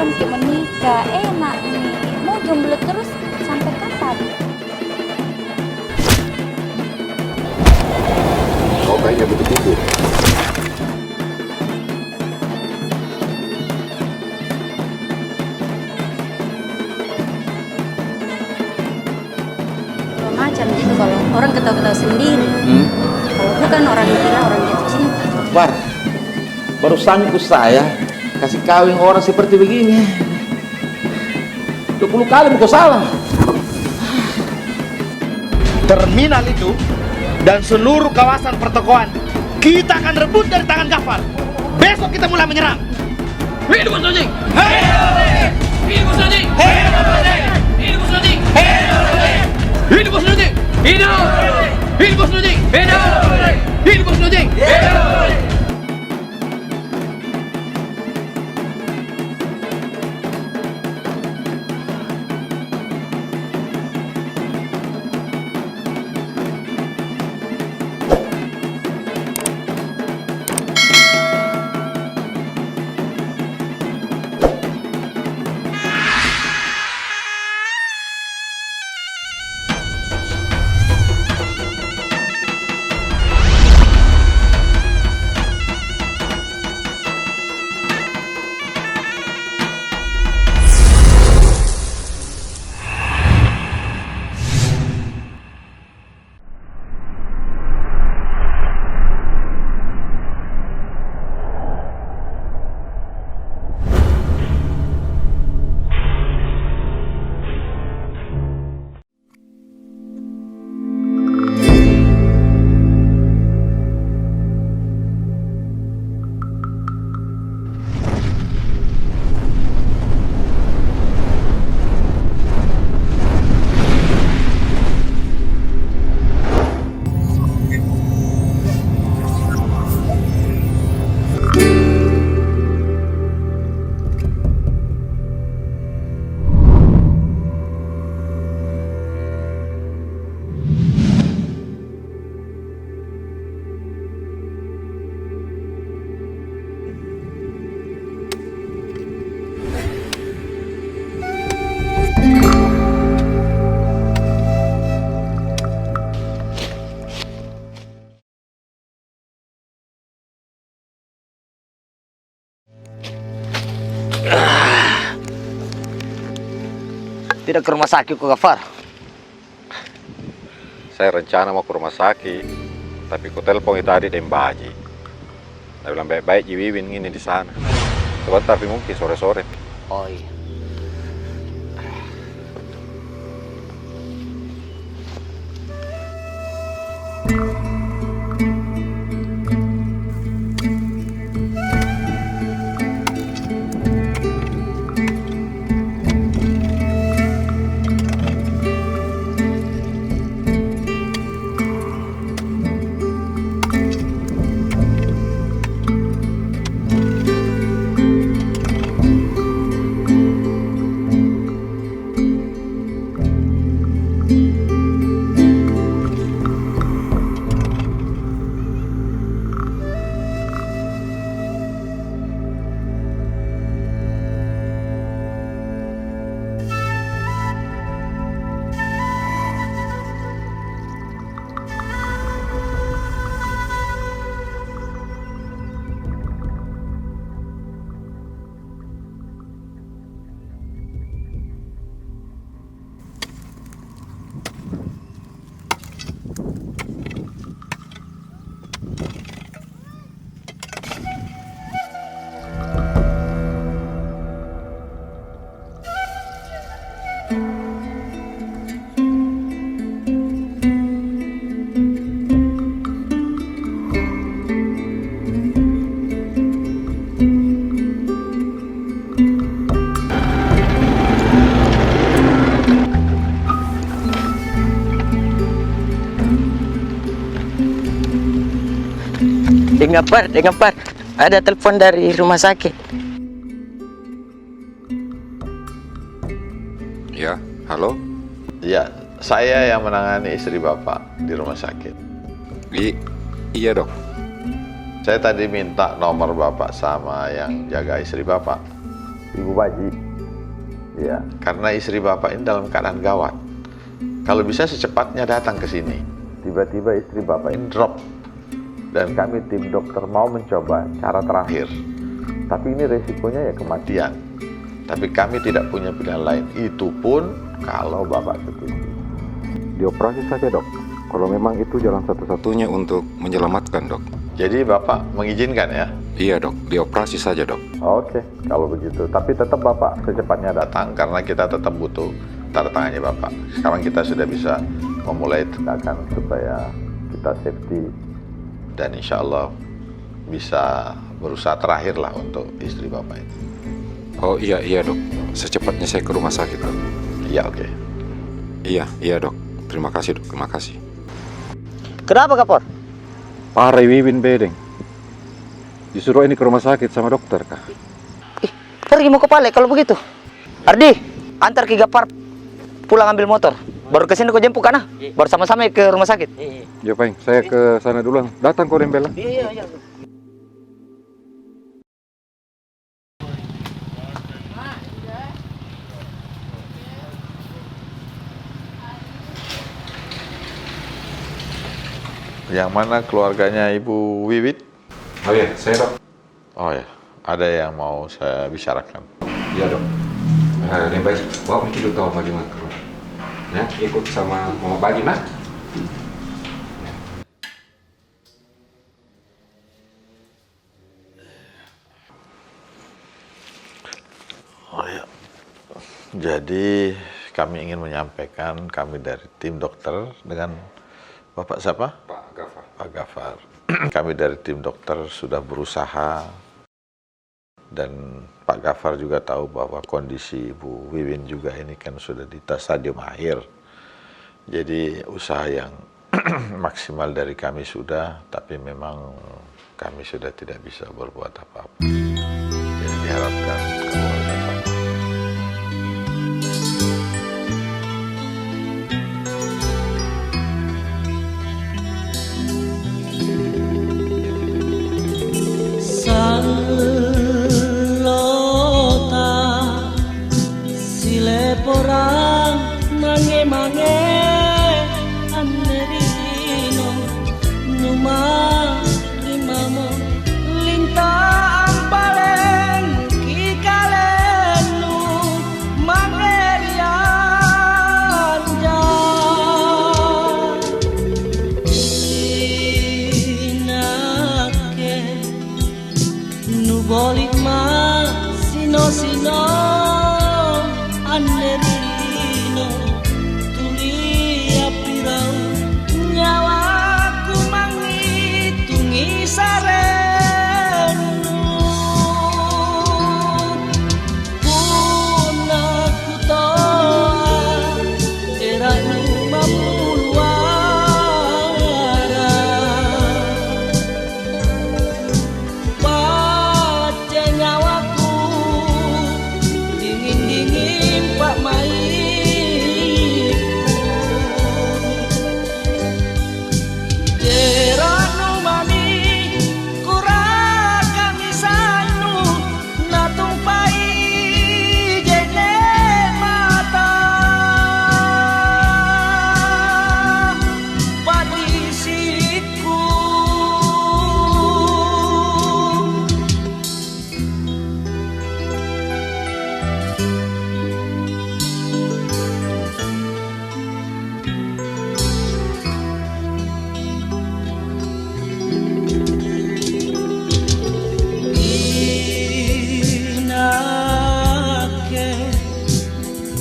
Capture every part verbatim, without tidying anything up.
Untuk menikah, enak nih. Mau jomblo terus sampai kapan? Kau kayaknya butuh tidur. Macam gitu kalau orang ketawa-ketawa sendiri. Hmm. Kalau bukan orang gila, orang jatuh cinta. Bar, baru sanggup saya kasih kawin orang seperti begini. Dua puluh kali mau kau salah. Terminal itu dan seluruh kawasan pertokoan kita akan rebut dari tangan Gafar. Besok kita mulai menyerang. Hidup Bos Nojing! Hidup Bos Nojing! Hidup! Hidup Bos Nojing! Hidup! Tidak ke rumah sakit ko, Gafar? Saya rencana mau ke rumah sakit, tapi ku telepon itu tadi deng Baji. Dia bilang baik-baik ji Wiwin ini di sana. Sebentar pi, mungkin sore-sore pi. Oh iya. Deng Gafar, deng Gafar. Ada telepon dari rumah sakit. Ya, halo? Ya, saya yang menangani istri Bapak di rumah sakit. I-, iya, Dok. Saya tadi minta nomor Bapak sama yang jaga istri Bapak. Ibu Baji. Iya. Karena istri Bapak ini dalam keadaan gawat. Kalau bisa secepatnya datang ke sini. Tiba-tiba istri Bapak ini drop. Dan kami tim dokter mau mencoba cara terakhir. Tapi ini resikonya ya kematian. Tapi kami tidak punya pilihan lain. Itu pun kalau Bapak setuju. Dioperasi saja, Dok. Kalau memang itu jalan satu-satunya untuk menyelamatkan, Dok. Jadi Bapak mengizinkan ya? Iya, Dok. Dioperasi saja, Dok. Oke, kalau begitu. Tapi tetap Bapak secepatnya datang karena kita tetap butuh tanda tangannya Bapak. Sekarang kita sudah bisa memulai tindakan supaya kita safety dan insya Allah bisa berusaha terakhir lah untuk istri Bapak ini. Oh, iya, iya, Dok. Secepatnya saya ke rumah sakit, Dok. Iya, oke. Iya, iya, Dok. Terima kasih, Dok. Terima kasih. Kenapa, Gafar? Parah Wiwin, bedeng. Disuruh ini ke rumah sakit sama dokter kah? Ih, pergi mau ke pale kalau begitu. Ardi, antar ki Gafar pulang ambil motor. Baru ke sini kau jemput ka nah. Iya. Baru sama-sama ke rumah sakit. Iya, iya. Ya, Paing, saya ke sana duluan. Datang kau, Dembel, ah? Iya, iya, iya. Yang mana keluarganya Ibu Wiwin? Oh iya, saya, Dok. Oh ya, ada yang mau saya bicarakan. Iya, Dok. Eh, lebih baik bawa pergi dulu tau bagaimana keluar. Ya, ikut sama Mama Bagi, nah. Oh ya. Jadi, kami ingin menyampaikan, kami dari tim dokter dengan Bapak siapa? Pak Gafar. Pak Gafar. Kami dari tim dokter sudah berusaha, dan Pak Gafar juga tahu bahwa kondisi Ibu Wiwin juga ini kan sudah di ta-, stadium akhir. Jadi, usaha yang maksimal dari kami sudah, tapi memang kami sudah tidak bisa berbuat apa-apa. Jadi diharapkan keluarga sabar. Sallota sileporang mange-mange anne ri lino, numa ri mamo lintang paleng ki kalennu mange ri anja. Inakke, nu boli ma sino-sino anne ri lino, tuli appirau nyawaku mangitungi sarennu. Punna kutoa eranu mammuluara. Pacce nyawaku, dinging-dinging pa'maiku. Jeranu mami, kurakangi sannu, natumpai je'ne mata pa'risikku. Inakke,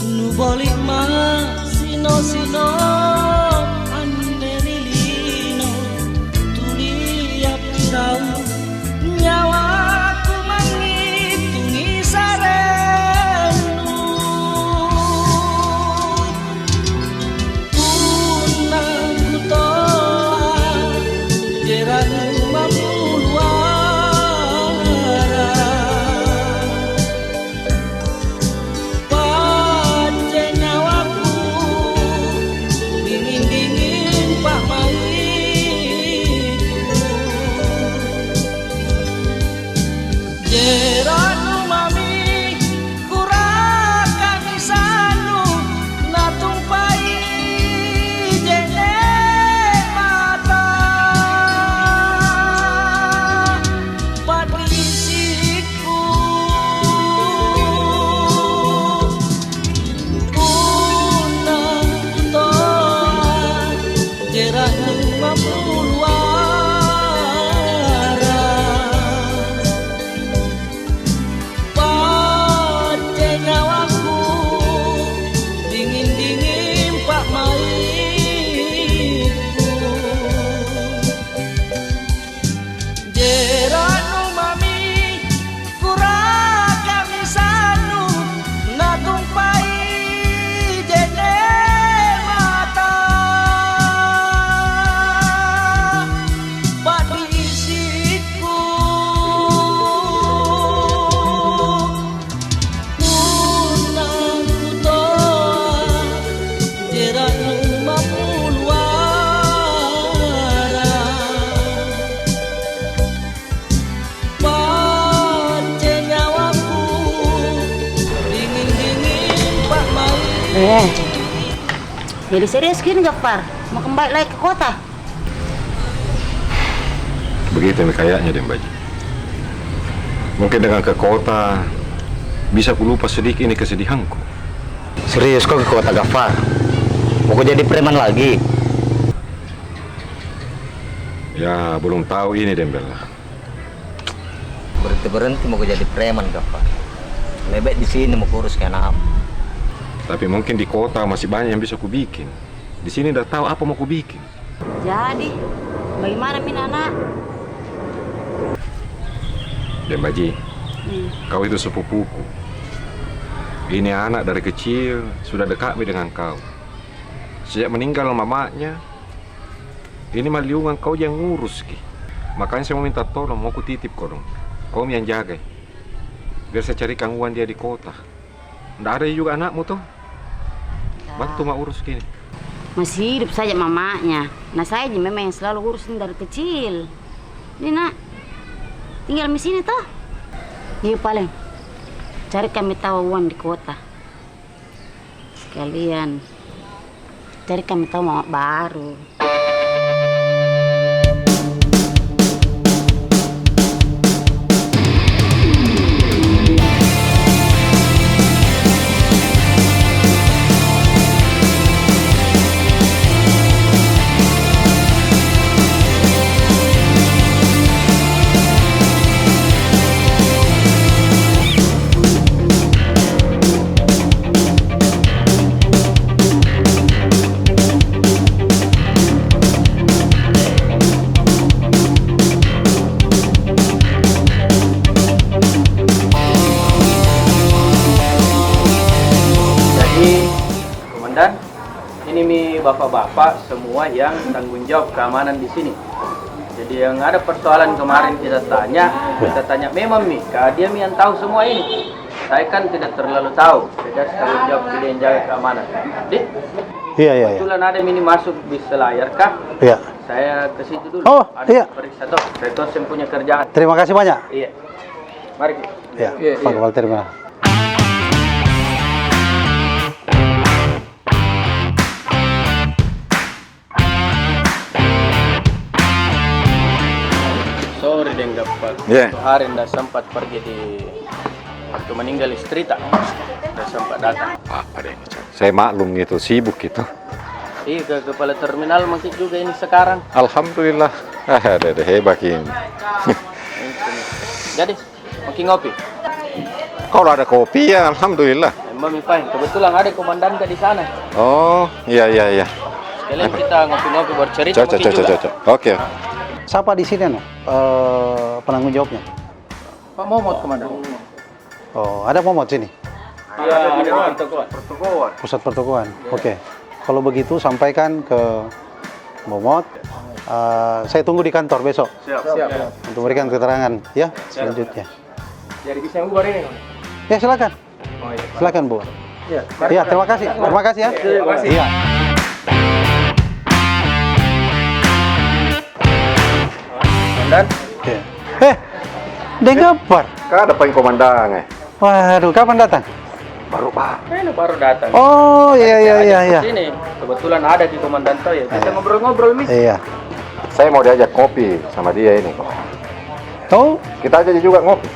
nu boli ma sino-sino anne ri lino, tuli appirau nyawaku mangitungi sarennu. Punna kutoa eranu mammuluara, pacce nyawaku, Eh, jadi serius gini, Gafar? Mau kembali lagi ke kota? Begitu mi kayaknya, Deng Baji. Mungkin dengan ke kota, bisa kulupa sedikit ini kesedihanku. Serius kau ke kota, Gafar? Mau kau jadi preman lagi? Ya, belum tahu ini, Deng Bella. Berhenti-berhenti mau jadi preman, Gafar. Lebih baik di sini mau kurus kayak anakmu. Tapi mungkin di kota masih banyak yang bisa kubikin. Di sini ndak tahu apa mau kubikin. Jadi, bagaimana mi, Nana? Deng Baji, hmm, kau itu sepupuku. Ini anak dari kecil sudah dekat mi dengan kau. Sejak meninggal mamanya, ini maliungan kau yang ngurus ki. Makanya saya mau minta tolong, mau kutitip kodong. Kau yang jaga. Biar saya carikan uang dia di kota. Ndak ada juga anakmu toh? Ndak. Bantu ma urus kini. Masih hidup saja mamanya. Nah, saya ji memang yang selalu urus ini dari kecil. Ini, Nak. Tinggal mi sini toh? Iya, paling carikan mi tau uang di kota. Sekalian carikan mi tau mama baru. Jadi, Komandan, ini mi bapak-bapak semua yang tanggung jawab keamanan di sini. Jadi, yang ada persoalan kemarin kita tanya, kita tanya memang mi, kah dia mi yang tahu semua ini. Saya kan tidak terlalu tahu, saya kasih tanggung jawab ke dia yang jaga keamanan. Di? Iya, iya, iya. Kebetulan ada mi ini masuk bis selayar kah? Iya. Saya ke situ dulu. Oh, iya. Ada periksa toh, saya toh saya punya kerjaan. Terima kasih banyak. Iya. Mari kita. Iya, iya, Pak Kepala Terminal. Sorry deh, Gafar. Iya. Satu hari ndak sempat pergi di waktu meninggal istri ta. Ndak sempat datang. Apa deh, saya maklum gitu, sibuk gitu. Iya, ke kepala terminal mungkin juga ini sekarang. Alhamdulillah. Ah, ada, ada hebat ini. Jadi, mau ki ngopi? Kalau ada kopi, ya alhamdulillah. Emang mi fine. Kebetulan ada komandan ka di sana. Oh, iya, iya, iya. Sekalian kita ngopi-ngopi bercerita. Cocok, cocok, cocok. Oke. Siapa di sini, anu, eh, penanggung jawabnya? Pak Momot, Komandan. Oh, ada Momot sini? Iya, ada di pertokoan. Pusat pertokoan. Iya. Oke. Kalau begitu, sampaikan ke Momot. Eh, saya tunggu di kantor besok. Siap. Siap. Untuk memberikan keterangan, ya, selanjutnya. Jadi bisa bubar ini, Bang? Ya, silakan. Oh, iya. Silakan, Bu. Iya. Iya, terima kasih. Terima kasih, ya. Terima kasih. Iya. Komandan? Iya. Eh, Deng Gafar. Kan ada paling komandan, eh. Waduh, kapan datang? Baru, Pak. Eh, baru datang. Oh, iya, iya, iya, iya. Sini. Kebetulan ada di komandan toh, ya. Kita ngobrol-ngobrol mi. Iya. Saya mau diajak ngopi sama dia ini, Komandan. Oh. Kita aja juga ngopi.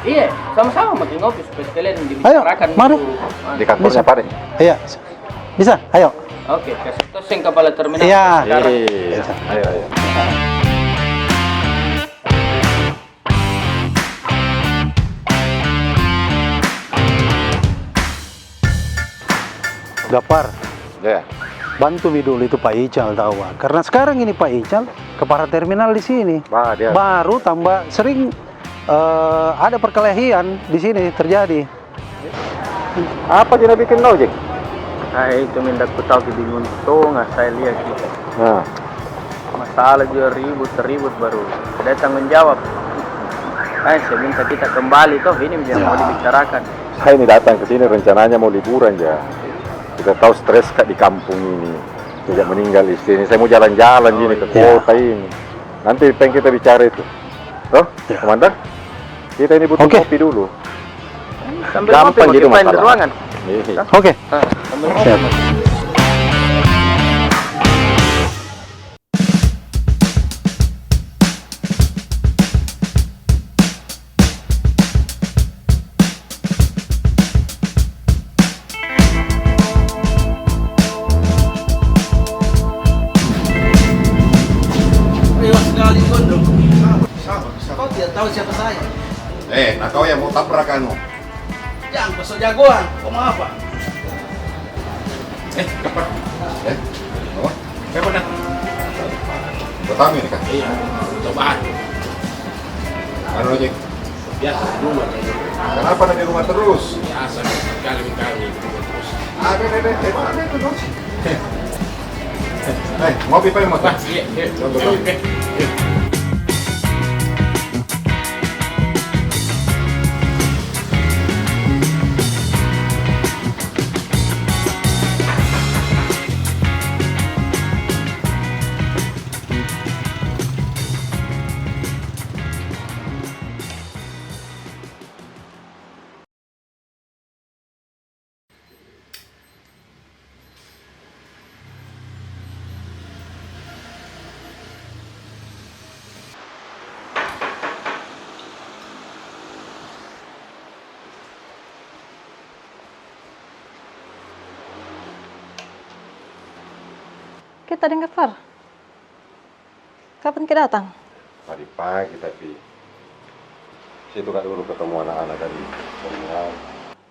Iya, sama-sama makin ngopi supaya sekalian dibicarakan. Ayo, mari. Di kantornya Pak deh. Iya. Bisa, ayo. Oke, kasih toseng kepala terminal. Iya. Sekarang. Iya. Ayo, ayo. Gafar. Ya. Bantu mi dulu itu Pak Ical tahu, Pak. Karena sekarang ini Pak Ical kepala terminal di sini. Bah, dia. Baru tambah sering, eh, ada perkelahian di sini terjadi. Apa sih na bikin kau, Jack? Ah, itu mi ndak ku tahu, kebingung tonga saya lihat itu. Nah. Masalah juga ribut, ribut baru. Ada tanggung jawab. Kan saya minta kita kembali toh, ini yang mau dibicarakan. Saya ini datang ke sini rencananya mau liburan ja. Kita tahu stres ka di kampung ini. Sejak meninggal istri ini, saya mau jalan-jalan ini ke kota ini. Nanti pengen kita bicara itu. Toh, Komandan? Kita ini butuh kopi dulu. Sambil ngopi, gampang gitu makin main di masalah ruangan. Iya. Oke. Ah, sambil ngopi. Siap. Kau tidak tahu siapa saya? Eh, nah kau yang mau tabrak anu. Yang besok jagoan, kau mau apa? Eh, cepat. Eh, apa? Cepat dah. Pertama ini kan? Iya, coba. Anu lagi. Biasa di rumah. Kenapa di rumah terus? Biasa, kali-kali di rumah terus. Ada, ada, ada. Emang ada itu, Bos? Eh, ngopi, Pak, mau? Wah, iya, iya. Ngopi, ngopi. Iya, iya. Kita dengar, Far. Kapan ki datang? Tadi pagi, tapi situ ka dulu ketemu anak-anak tadi.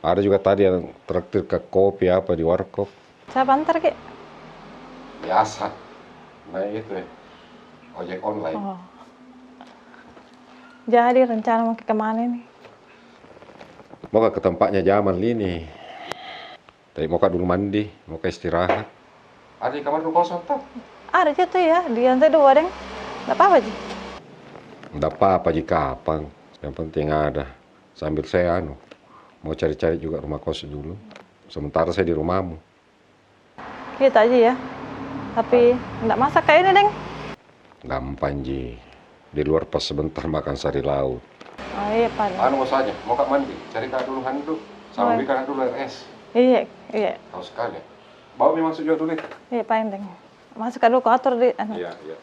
Ada juga tadi yang traktir ka kopi apa di warkop. Siapa antar ki? Biasa. Naik itu, eh, ojek online. Oh. Jadi rencana mau ke kemana ini? Mau ka ke tempatnya Jamal ini. Tapi mau ka dulu mandi, mau ka istirahat. Ada di kamar dulu kosong toh? Ada ji tu ya, di lantai dua deng. Ndak apa-apa ji. Ndak apa-apa ji kapang. Yang penting ada. Sambil saya anu, mau cari-cari juga rumah kos dulu. Sementara saya di rumahmu. Kita aja ya. Tapi ndak masak kayak ini, deng. Gampang ji. Di luar pas sebentar makan sari laut. Oh, iya, Pak. Anu, mau saja, mau ka mandi, cari ka dulu handuk, sama beli ka dulu air es. Iya, iya. Tahu sekali. Bawa mi masuk juga dulu itu. Iya, Pak, deng. Masuk ka dulu, ku atur di, anu. Iya, iya.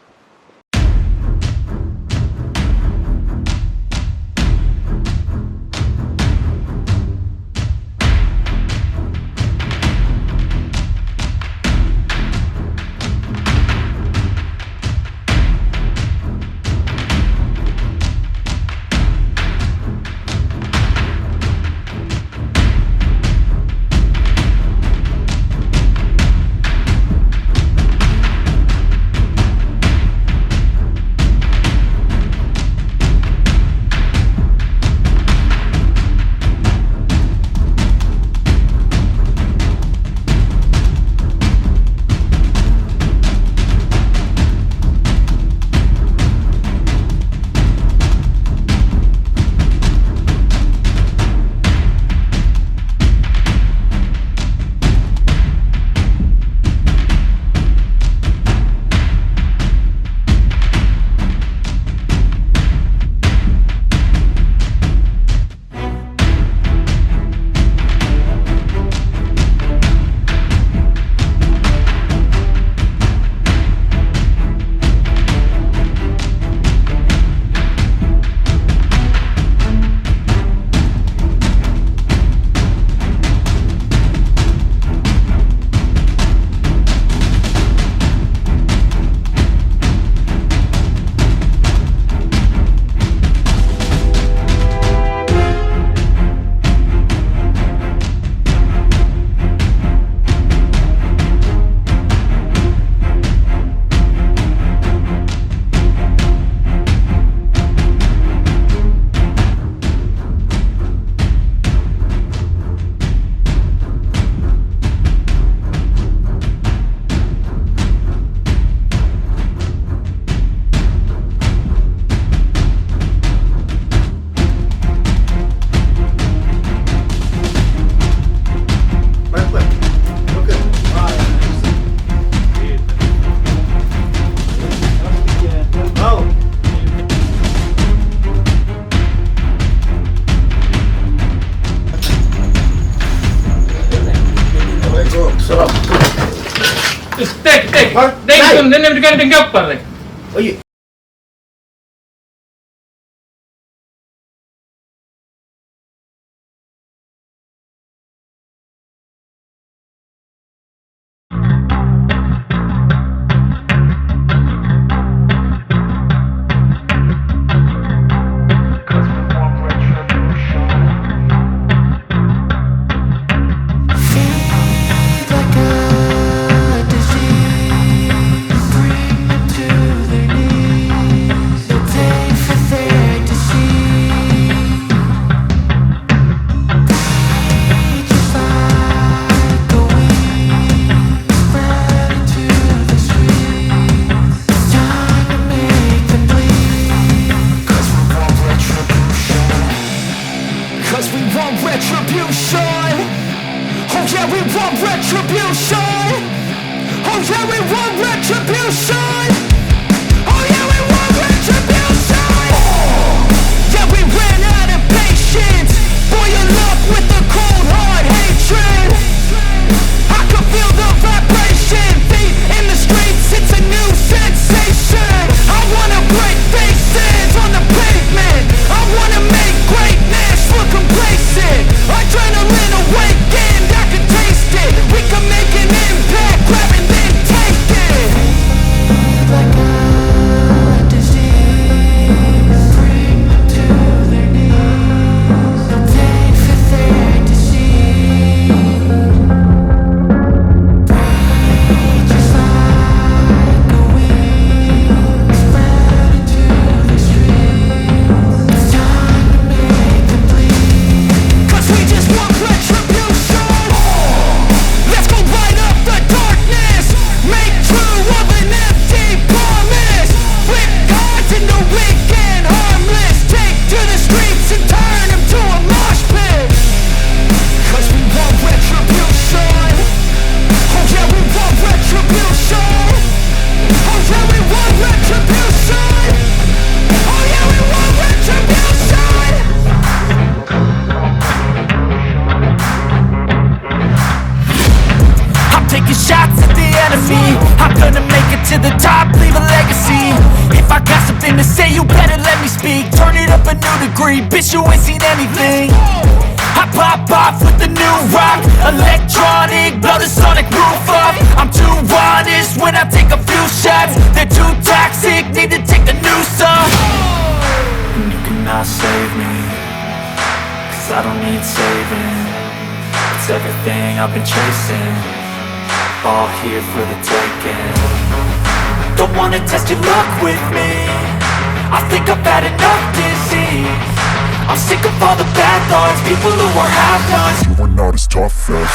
Tek, tek. Hah? Deng, deng, deng, deng, deng, deng, deng, deng. Oh, iya. Cause we want retribution. Oh yeah, we want retribution. Oh yeah, we want retribution. Oh yeah, we want retribution. Yeah, we ran out of patience. Boil up with a cold hard hatred. I can feel the vibration. Feet in the streets, it's a new sensation. I wanna break faces on the pavement. I wanna make greatness look complacent. Adrenaline awakened, I can taste it. We can make an impact, grab and then take it. Like a disease, bring them to their knees. They'll take for their deceit. Pray just like a wind, spread into the streets. It's time to make them bleed. 'Cause we just want retribution. Let's go light up the darkness. Make true of an empty promise. Flip gods into weak and harmless. Take to the streets and turn 'em to a mosh pit. 'Cause we want retribution. Oh yeah, we want retribution. Oh yeah, we want retribution. Oh yeah, we want retribution. I'm taking shots at the enemy. I'm gonna make it to the top, leave a legacy. If I got something to say, you better let me speak. Turn it up a new degree, bitch, you ain't seen anything. I pop off with the new rock, electronic, blow the sonic roof up. I'm too honest when I take a few shots. They're too toxic, need to take the noose off. And you cannot save me, 'cause I don't need saving. It's everything I've been chasing, all here for the taking. Don't wanna test your luck with me. I think I've had enough disease. I'm sick of all the bad thoughts, people who are half-nots. You are not as tough as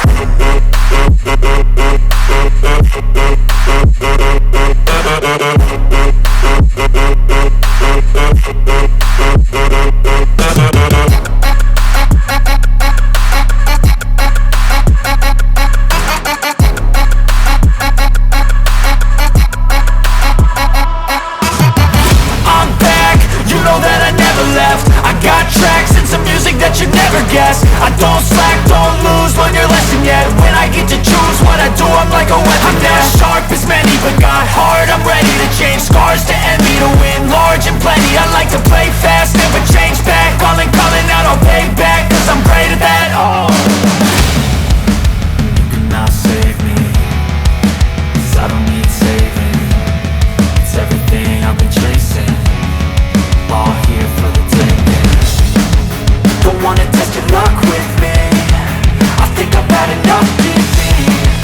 I'm back, you know that I never left. I got tracks and some music that you never guessed. I don't slack, don't lose, learn your lesson yet. When I get to choose what I do, I'm like a weapon. I'm not sharp as many, but got heart. I'm ready to change scars to envy, to win large and plenty. I like to play fast, never change back. Calling, calling out, I'll pay back, 'cause I'm great at that. Oh. You cannot save me, 'cause I don't need saving. It's everything I've been chasing, all here for the taking. Don't wanna test your luck with me. I think I've had enough disease.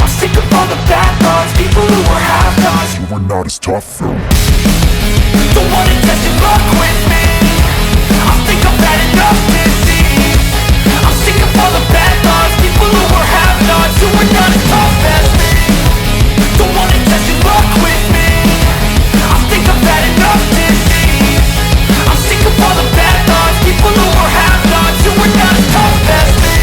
I'm sick of all the bad thoughts, people who are half-nots. You are not as tough. Don't wanna test your luck with me. I think I've had enough disease. I'm sick of all the bad thoughts, people who are half-nots, who are not as tough as me. Don't wanna test your luck with me. I think I've had enough disease. I'm sick of all the bad thoughts, people who are half-nots, who are not as tough as me.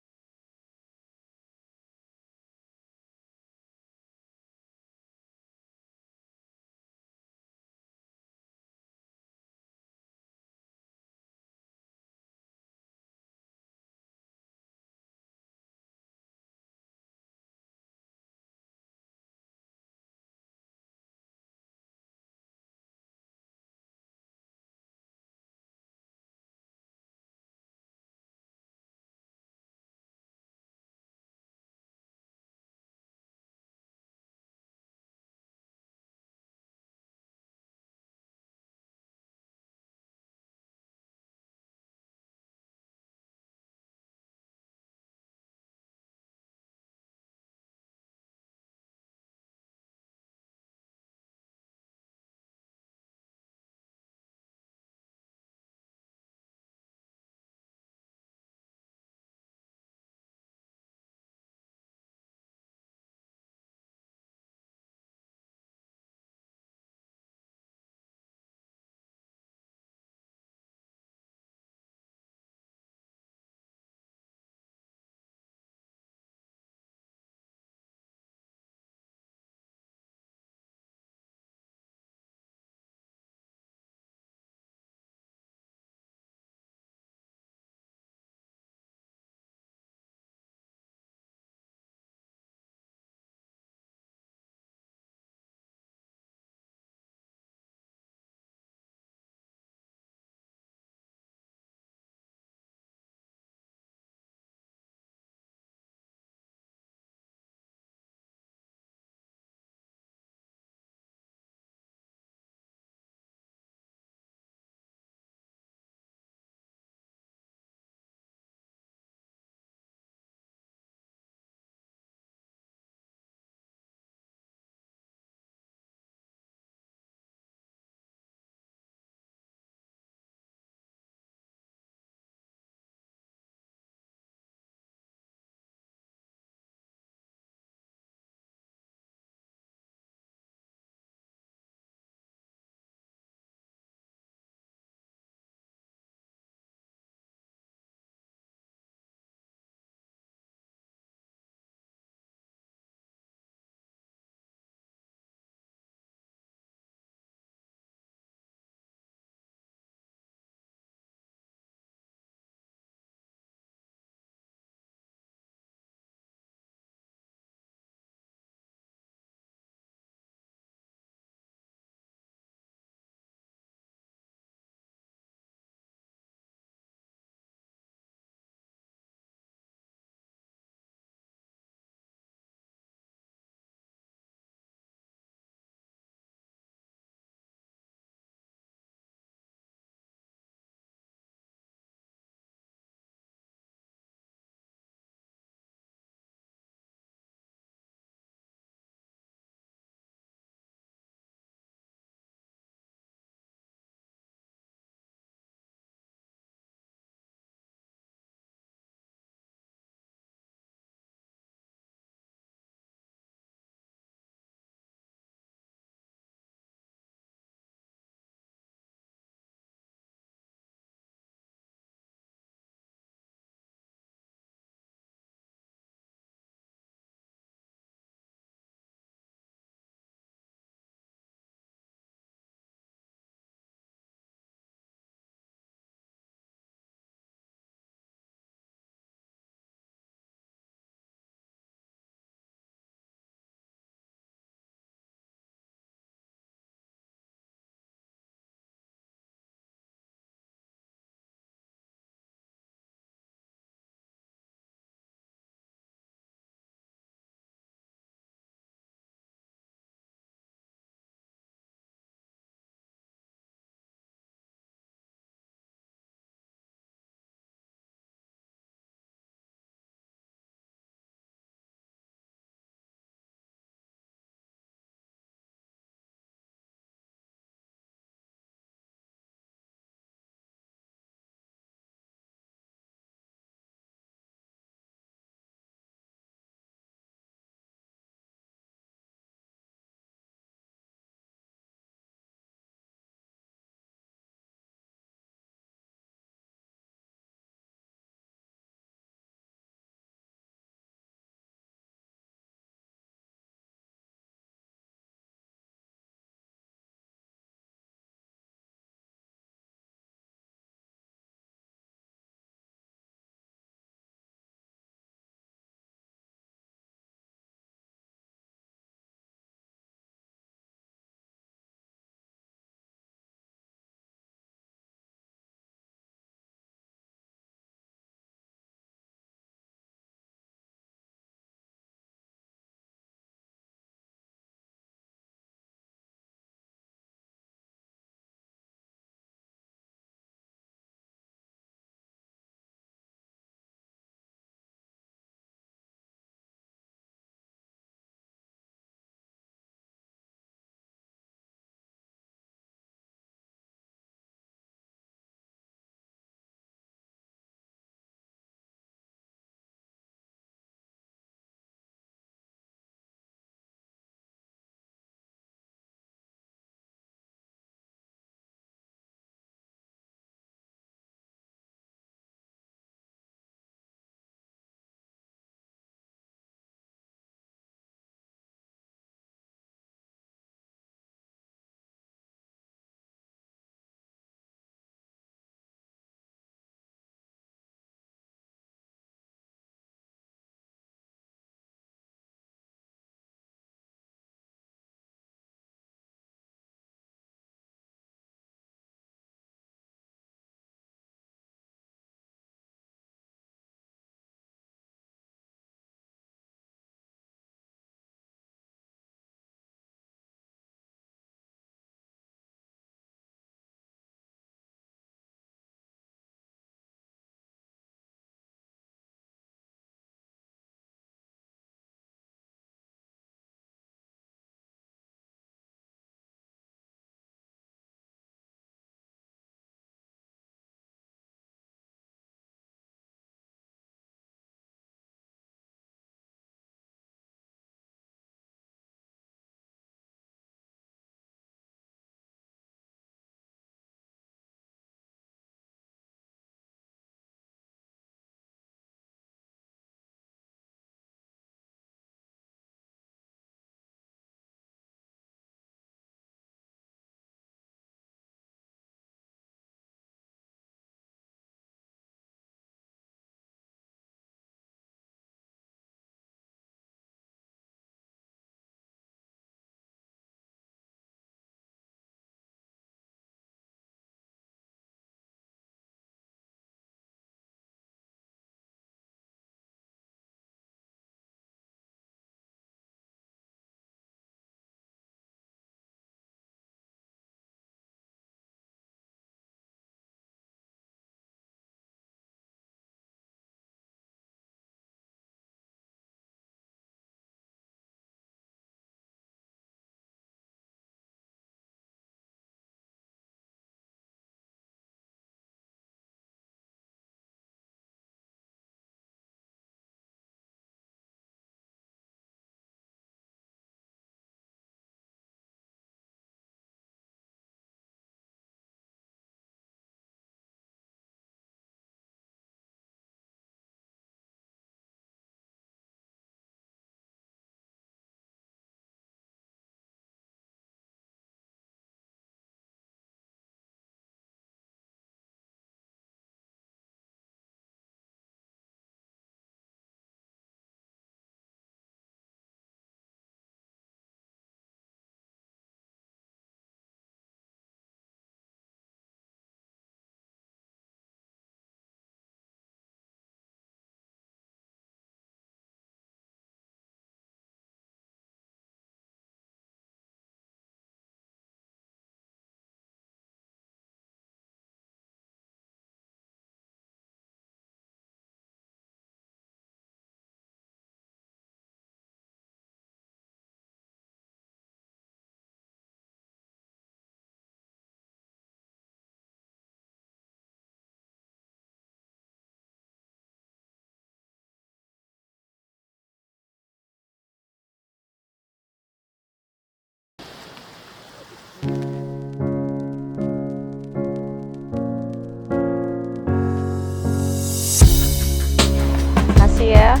Iya.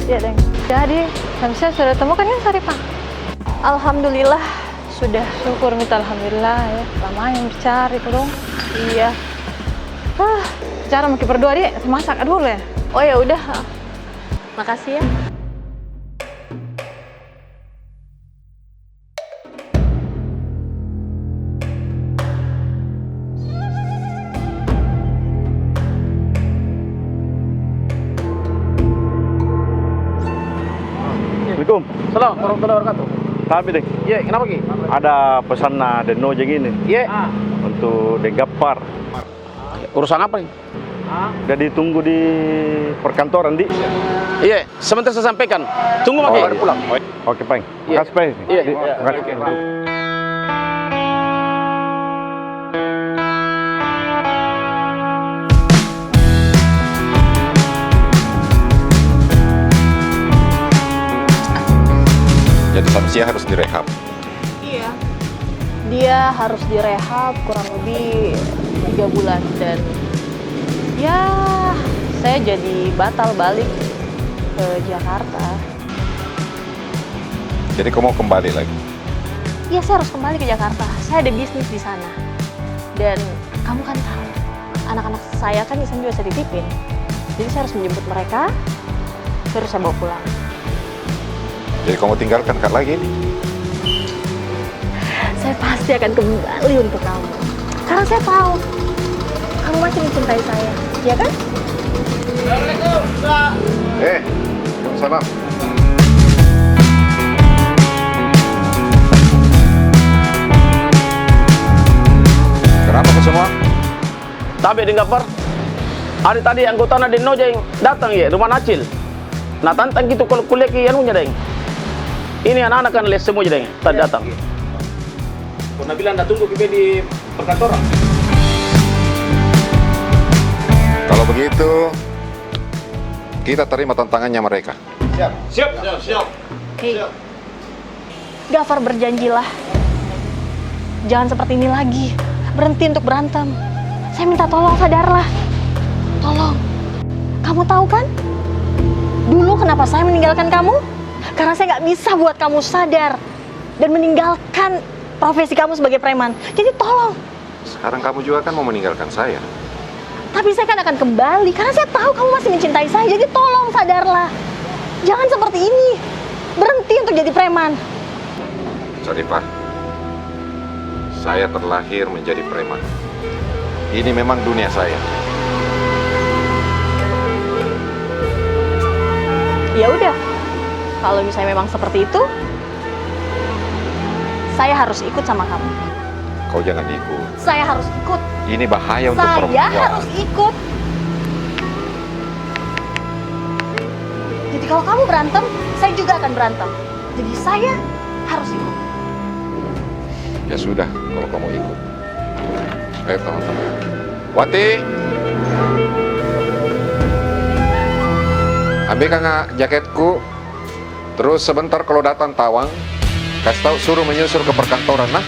Iya, Deng. Jadi, Samsia sudah temukan kan Saripah? Alhamdulillah, sudah. Syukur minta alhamdulillah, ya. Lamanya dicari, Dong. Iya. Hah, cara maki berdua, Dik. Masak dulu, ya? Oh, ya udah. Makasih, ya. Assalamualaikum. Salam warahmatullahi wabarakatuh. Tapi, Dek. Iya, kenapa, Ki? Ada pesan na Dek Nojeng ini. Iya. Untuk Dek Gapar. Urusan apa, nih? Jadi tunggu di perkantoran, di. Iya, sebentar saya sampaikan. Tunggu, Maki. Oh, iya. Oke, Pang. Iya. Makasih, Pang. Iya. Di, iya. Makasih. Oke. Jadi, Samsia harus direhab. Iya. Dia harus direhab kurang lebih tiga bulan dan, ya, saya jadi batal balik ke Jakarta. Jadi kau mau kembali lagi? Iya, saya harus kembali ke Jakarta. Saya ada bisnis di sana. Dan kamu kan tahu, anak-anak saya kan di sana juga saya titipin. Jadi saya harus menjemput mereka, terus saya bawa pulang. Jadi kamu tinggalkan Kak lagi ini? Saya pasti akan kembali untuk kamu. Karena saya tahu kamu masih mencintai saya, ya kan? Assalamualaikum, Kak. Eh, salam. Kenapa kau semua? Tapi, Deng Gapar, hari tadi anggota na Dek Nojeng datang, ya, rumah Acil. Na tantang gitu kalau kuliah ki anunya, Deng. Ini anak-anak kan les semua, Deng. Tadi datang. Iya. Pernah bilang dah tunggu kita di perkantoran. Kalau begitu, kita terima tantangannya mereka. Siap. Siap. Siap, siap. Hei. Siap. Gafar, berjanjilah. Jangan seperti ini lagi. Berhenti untuk berantem. Saya minta tolong, sadarlah. Tolong. Kamu tahu kan? Dulu kenapa saya meninggalkan kamu? Karena saya nggak bisa buat kamu sadar dan meninggalkan profesi kamu sebagai preman. Jadi tolong. Sekarang kamu juga kan mau meninggalkan saya. Tapi saya kan akan kembali, karena saya tahu kamu masih mencintai saya. Jadi tolong sadarlah. Jangan seperti ini. Berhenti untuk jadi preman. Saripah, saya terlahir menjadi preman. Ini memang dunia saya. Ya udah, kalau misalnya memang seperti itu, saya harus ikut sama kamu. Kau jangan ikut. Saya harus ikut. Ini bahaya untuk perempuan. Saya harus ikut. Jadi kalau kamu berantem, saya juga akan berantem. Jadi saya harus ikut. Ya sudah, kalau kamu ikut. Ayo, teman-teman. Wati! Ambilkan nga jaketku. Terus sebentar kalau datang Tawang, kasih tahu suruh menyusul ke perkantoran, nah.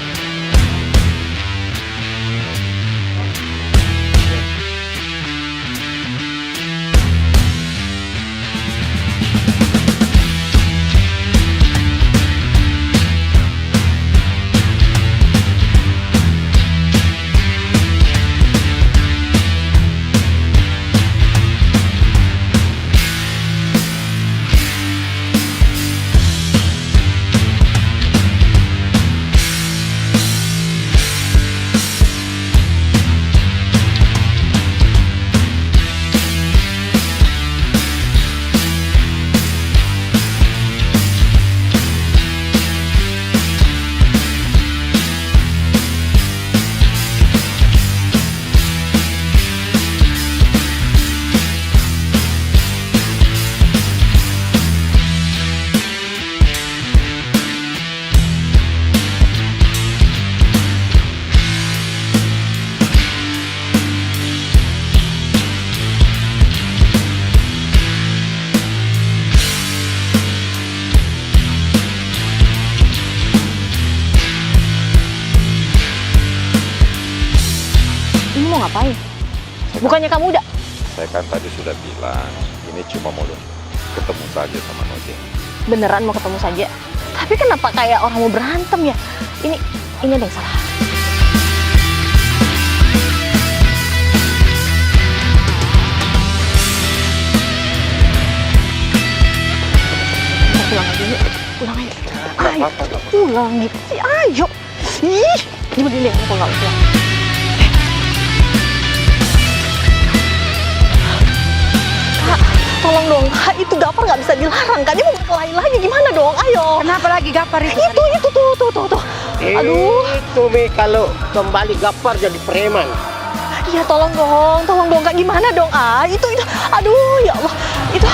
Ini mau ngapain? Bukannya kamu udah Saya kan tadi sudah bilang, ini cuma mau ketemu saja sama Nojeng. Beneran mau ketemu saja? Tapi kenapa kayak orang mau berantem ya? Ini, ini ada yang salah. Kita pulang aja yuk. Pulang aja. Ayo, pulang yuk. Ayo. Ih, ini mending deh, aku nggak usah. Kak, tolong dong, Kak. Itu Gafar nggak bisa dilarang, Kak. Dia mau berkelahi lagi, gimana dong? Ayo. Kenapa lagi Gafar itu? Itu, itu, tuh, tuh, tuh, tuh. Aduh. Itu, Mi, kalau kembali Gafar jadi preman. Iya, tolong dong, tolong dong, Kak. Gimana dong? Ah, itu, itu. Aduh, ya Allah. Itu.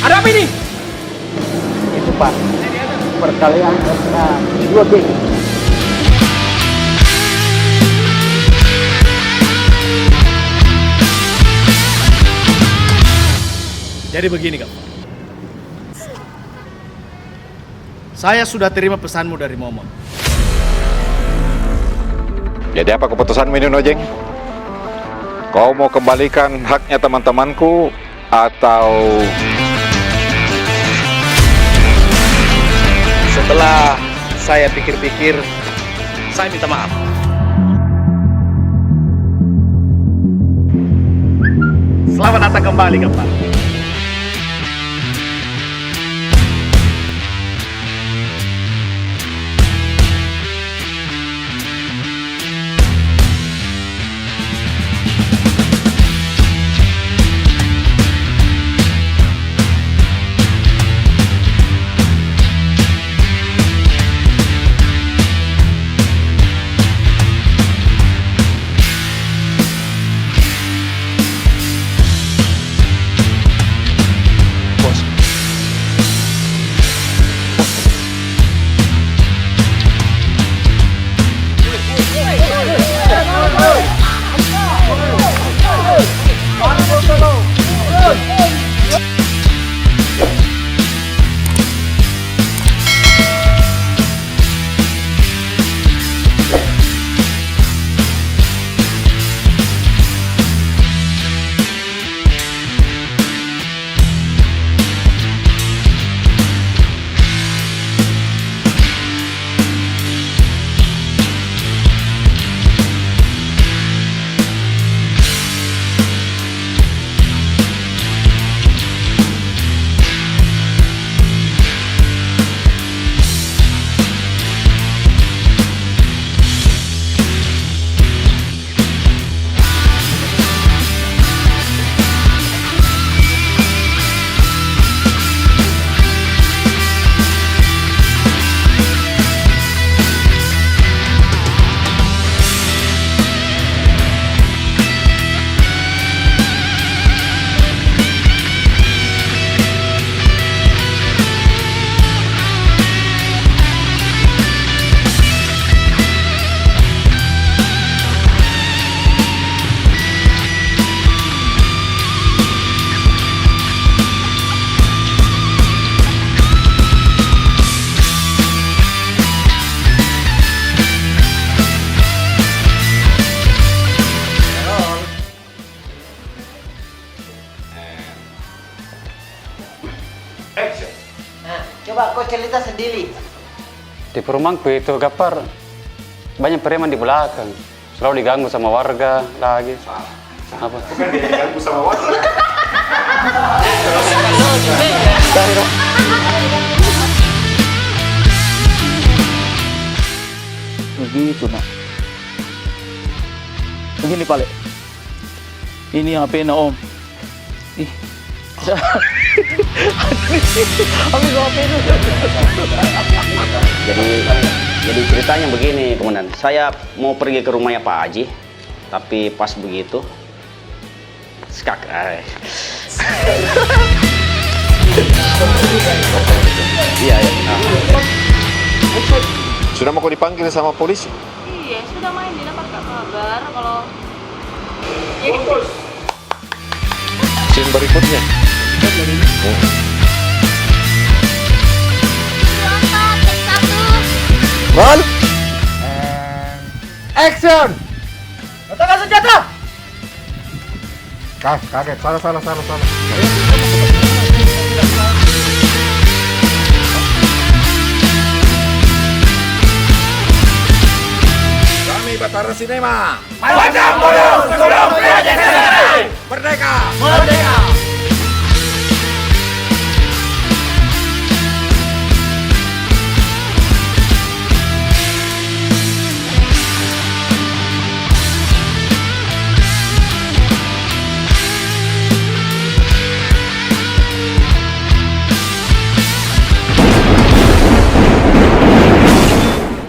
Ada apa ini? Itu, Pak. Perkelahian antara dua geng. Jadi begini, Kak. Saya sudah terima pesanmu dari Momon. Jadi apa keputusanmu ini, Nojeng? Kau mau kembalikan haknya teman-temanku atau? Setelah saya pikir-pikir, saya minta maaf. Selamat datang kembali, Gafar. Action. Nah, coba kau cerita sendiri. Di perumahanku itu, Gafar, banyak preman di belakang. Selalu diganggu sama warga lagi. Salah. Apa? Bukan dia diganggu sama warga. Begitu, nak. Begini, Pale. Ini H P-na, Om. Ih. Ambil H P dulu. Jadi, jadi ceritanya begini, Komandan. Saya mau pergi ke rumahnya Pak Haji. Tapi pas begitu, skak, eh. Iya, iya. Nah. Sudah mau kau dipanggil sama polisi? Iya, sudah main, dia dapat kabar kalau Scene berikutnya. Roll. And action. Letakkan senjata. Ka-, kaget. Salah, salah, salah, salah. Kami Batara Cinema. Pantang mundur sebelum penjajah selesai. Merdeka! Merdeka!